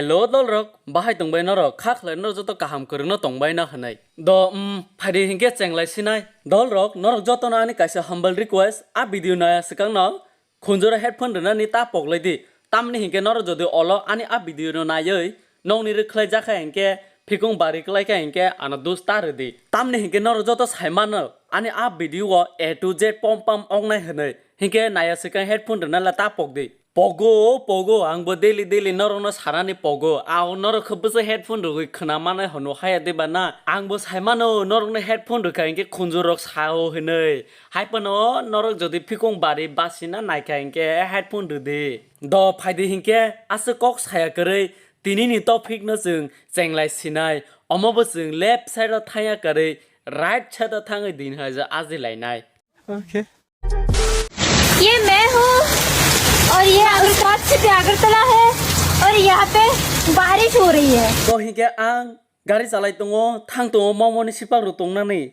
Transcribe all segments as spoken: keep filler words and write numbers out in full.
Hello dolrok, bahai tongbai norok? Kha khlai norok joto kaham kwrwngno tongbai na hwnwi. Do, um, phaidi hinkhe chenglai sinai. Dolrok, norok jotono ani kaisa humble request, a video naya swkangno khunjuro headphone rwnani ta poklai di. Tamni hinkhe norok jodi olo ani a video no naiwi nokni rwkhlai jakha hinkhe, phikung bari kwlai kha hinkhe ano dus ta rwdi. Tamni hinkhe norok joto saimano ani a video o A to Z pom pam wngnai hwnwi. Hinkhe naya swkang headphone rwnala ta pokdi. Pogo, pogo, angbo daily daily norokno sanani pogo. Ao norok khe bwsa headphone rwgwi khwna manai hwnwi haya de ba na? Angbo saimano norokno headphone rwkha hinkhe khunjurok sao hwnwi. Hai phano norok jodi phikung bari basina naikha hinkhe headphone rwdi. Do phaidi hinkhe aswk kok saya kwrwi tinini topic no chwng chenglai sinai. Omo bo chwng left side o thangya kwrwi right side o thangwi din haja ajilainai. Okay. ये मैं हूँ और ये आगरतला से आगरतला है और यहाँ पे बारिश हो रही है। Do hinkhe ang gari chalai tongo, thang tongo, momoni sipak rok tongnani.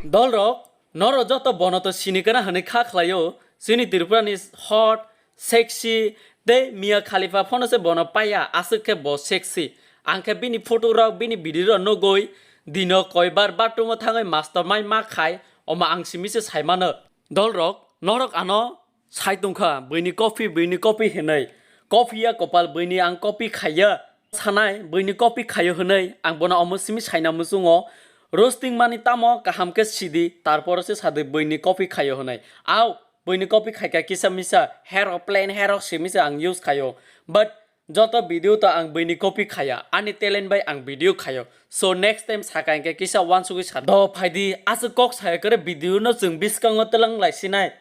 Dolrok, norok joto bono to sini kana hwnwi kha khlaio, chini Tripura ni hot, sexy, tei Mia Khalifa phano se bono paiya, aswk khe bo sexy. Ang khe bini photo rok, bini video rok nugwi dino koibar bathroom o thangwi mastermind ma khai, omo ang simi se saimano. Dolrok, norok ano sai tongkha, buini copy, buini copy hinwi. Copy ya kopal buini ang copy khaiya. Sanai, buini copy khaio hinwi, ang bono omo simi saina muchungo. Roasting mani tamo kaham khe sidi, tarpore se sadi buini copy khaio hinwi. Au, buini copy khaikha kisa misa, hero plain hero simi se ang use khaio. But joto video to ang buini copy khaya, ani talent bai ang video khaio. So next time saka hinkhe kisa wansugwi sa. Do phaidi, aswk kok saya kore video no chwng biskango twlang lai sinai.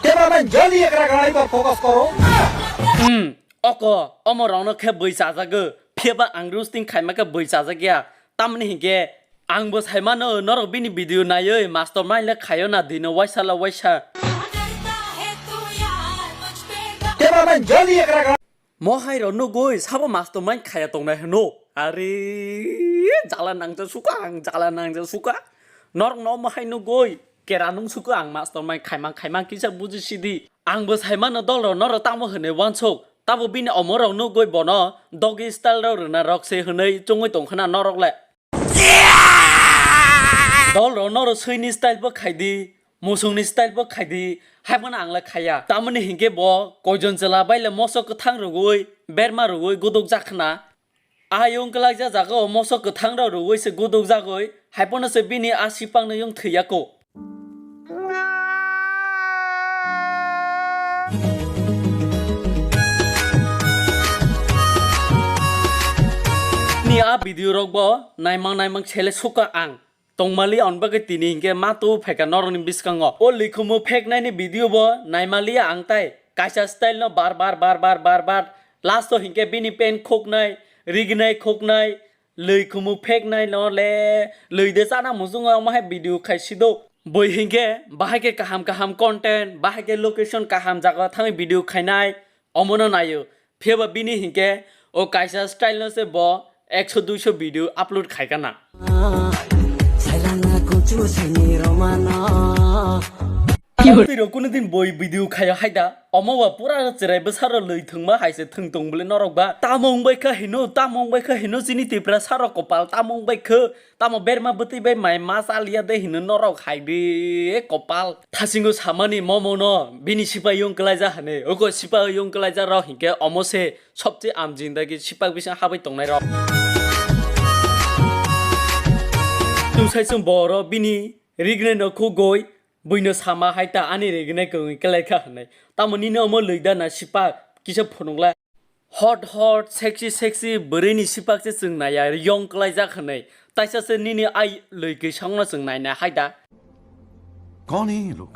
Cameraman, joldi ekra gari par focus koro. Hmm, oko, omo rokno khe bui chajago. Phiyaba ang roasting khaima khe bui chajakya. Tamni hinkhe, Ang bo saimano, norok bini video naiwi mastermind le khaio na dino waisa la waisa. Cameraman, joldi ekra. Mo hai rok nugwi sabo mastermind khaya tongnai hwno. Are, jala nangja suka ang, jala nangja suka. Norok no mo hai nugwi kera nung suka ang mastermind khaimang khaimang kisa buji sidi. Ang bo saimano dol rok norok tamo hwnwi wansuk. Tabo bini omo rok nugwi bono doggy style rok rwna rok se hwnwi chungwi tongkhwna norok le. Dol rok noro swi ni style bo khai di, musung ni style bo khai di, hai phano ang le khaya. Tamoni hinkhe bo koijon chwla bai le moso kwthang rwgwi, berma rwgwi guduk jak khna. A yung kwlai ja jaga o moso kwthang rok rwgwi se guduk jagwi, hai phano se bini a sipang no yung thwi ya ko. Ni a video rok bo naimang naimang sele suka ang. Tongmali on bagwi tini hinkhe ma tu phaikha norokni bwskango. O likhumu pheknaini video bo naimaliya ang tai. Kaisa style no bar bar bar bar bar bar. Last o hinkhe bini pen khoknai, rignai khoknai, lwi khumu pheknai no le, lwi de chana muchungo omo hai video khai sido. Bui hinkhe bahai khe kaham kaham content, bahai khe location kaham jaga thangwi video khainai, omono naio. Phiyaba bini hinkhe o kaisa style no se bo ekso duiso video upload khaikha na. Twi rok kunu din boi video khaio hai da. Omo ba pura chwrai bwsaro lwi thwngma hai se thwng tong bwle norok ba. Tamo wng bai kha hino, tamo wng bai kha hino chini Tiprasa rok kopal tamo wng bai kha. Tamo berma bwtwi bai mai ma chaliya de hino norok hai de kopal. Thasingo samani momo no bini sipai yung kwlaijak hwnwi. Oko sipai yung kwlaijak rok hinkhe omo se sobse am jindagi sipak bising habai tongnai rok. Tung sai chwng boro bini rignai no khugoi buino sama hai ta ani rignai kwngwi kwlai kha hwnwi. Tamo nini omo lwi da na sipak kisa phunukla. Hot hot, sexy sexy, bwrwini sipak se chwng naiya, yong kwlaijak hwnwi. Taisa se nini ai lwi kwisangno chwng naina hai da. कौन है ये लोग?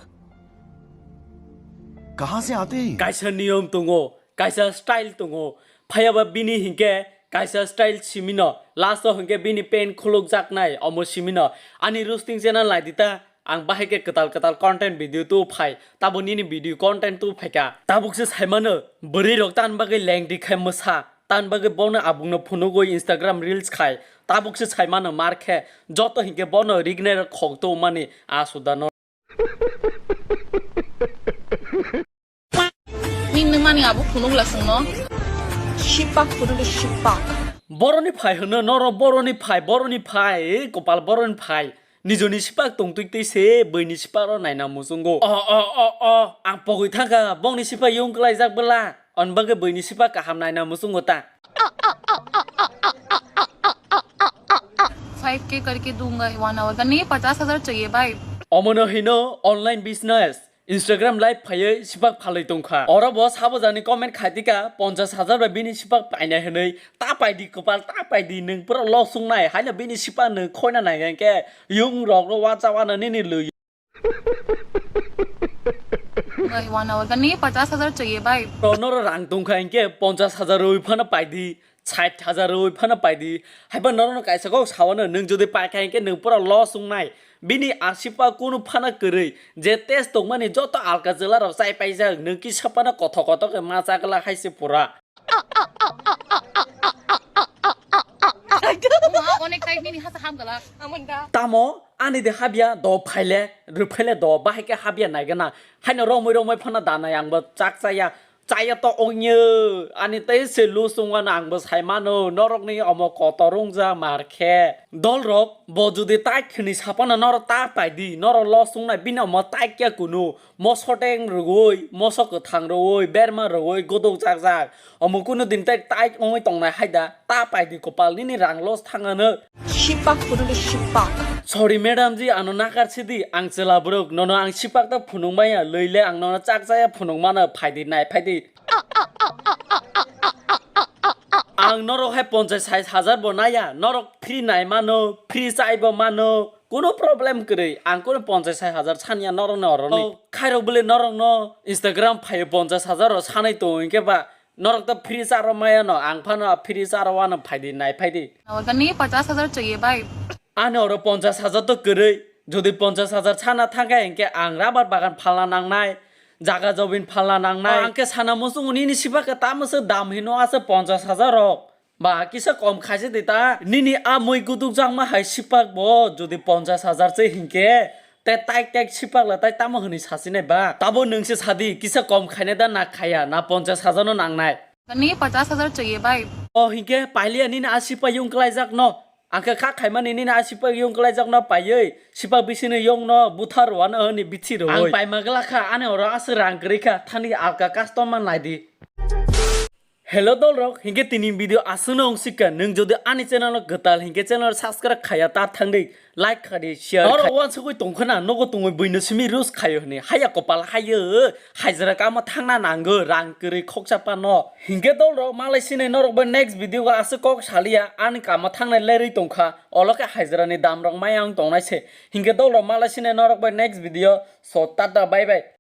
कहाँ से आते हैं ये? Kaisa niyom tongo, kaisa style tongo. Phayaba bini hinkhe kaisa style simino. Last o hinkhe bini pen khulukjaknai, omo simino. Ani roasting channel naidi ta. Ang bahai khe kwtal kwtal content video tu phai, tabo nini video content tu phaikha. Tabuk se saimano, bwrwi rok tan bagwi lengdi khai mwsa, tan bagwi bono abungno phunugwi Instagram reels khai, tabuk se saimano mar khe, joto hinkhe bono rignai rok khok tu mani a sudano. Abo phunuk la chwngno. Sipak phunuk de sipak. Boroni phai hwno, noro boroni phai, boroni phai, eh, kopal boroni phai. Nijoni sipak tongtwi twi se, bwini sipak ro naina muchungo. O, o, o, o, ang pogwi thangkha, bongni sipak yung kwlaijak bwla. On bagwi bwini sipak kaham naina muchungo ta. Five K करके दूंगा one hour का। नहीं, पचास हज़ार चाहिए भाई। Omono hino online business. Instagram live phaiwi sipak phalwi tongkha. Oro bo sabo jani comment khaitika, ponchas hajar bai bini sipak painai hwnwi. Ta paidi kwpal, ta paidi, nwng pura loss wngnai. Haino bini sipak nwng khoina nai hwnkhe, yung rok ro wacha wano nini lwi. भाई, one hour का नहीं, पचास हज़ार चाहिए भाई। Ro noro rang tongkha hwnkhe, ponchas hajar rwi phano paidi. Sait hajar rwi phano paidi. Haiba norokno kaisa kok sawano, nwng jodi paikha hinkhe nwng pura loss wngnai. Bini asipa kunu phano kwrwi. Je test tongmani joto alka chwla rok chai paijak, nwng kisa phano kothok kothok khe ma chagwlak hai se pura. Tamo ani de habya do phaile, rwphaile do, bahai khe habya naigana. Haino romwi romwi phano danai, angbo chak chaya. Chaya to ongyo, ani tei se loss wngmano angbo sai mano, norokni omo kotor wngjak mar khe. Dolrok, bo jodi tai khwnwi sapano norok ta paidi, norok loss wngnai, bini omo tai kya kunu, moso teng rwgwi, moso kwthang rwgwi, berma rwgwi, godok jak jak. Omo kunu din tai tai wngwi tongnai haida, ta paidi kopal nini rang loss thangano. Sipak phunukdi sipak. Sorry madam ji, ano nakar sidi, ang chwla borok, nono ang sipak ta phunuk maya, lwile ang nono chak chaya phunuk mano, phaidi nai phaidi. Ang norok hai ponchas sait hajar bo naya, norok free nai mano, free chai bo mano, kuno problem kwrwi, ang kuno ponchas sait hajar sanya norok no oroni. Oh, khairok bwle norok no Instagram phaio ponchas hajar rok sanai tongo hinkhe ba, norok to free charo maya no, ang phano free charo wano phaidi nai phaidi. और का नहीं, पचास हज़ार चाहिए भाई। Ani oro ponchas hajar to kwrwi, jodi ponchas hajar sana thangkha hinkhe ang rubber bagan phalna nangnai, jaga jobin phalna nangnai. Ang khe sana muchungo nini sibakhe tamo se dam hino ase ponchas hajar rok. Ba kisa kom khaise de ta. Nini a mui guduk jakma hai sipak bo jodi ponchas hajar se hinkhe, te tai tek sipak la tai tamo hwnwi sasinai ba. Tabo nwng se sadi kisa kom khainai da na khaya na ponchas hajar no nangnai. नहीं, पचास हज़ार चाहिए भाई। O hinkhe pailiya nini a sipak yung kwlaijak no. Ang khe kha khaimani nini a sipak yung kwlaijak no paiwi sipak bisini yung no butha rwano hwnwi bithi rwwi. Ang paima glak kha, ani oro aswk rang kwrwi kha, thani alka customer naidi. Hello dolrok, hinkhe tini video aswkno wngsikha. Nwng jodi ani channel no kwtal hinkhe channel subscribe khaya ta thangdi, like khadi, share. Oro wansugwi tongkhana nogo tongwi buino simi roast khayo hwnwi. Haya kopal hayo, hajra kamo thangna nango, rang kwrwi khoksa pano. Hinkhe dolrok malai sinai norok bai next video o aswk kok saliya, ani kamo thangnai lerwi tongkha. Olo khe hajra ni dam rok maya wng tongnai se. Hinkhe dolrok malai sinai norok bai next video. So tata bye bye.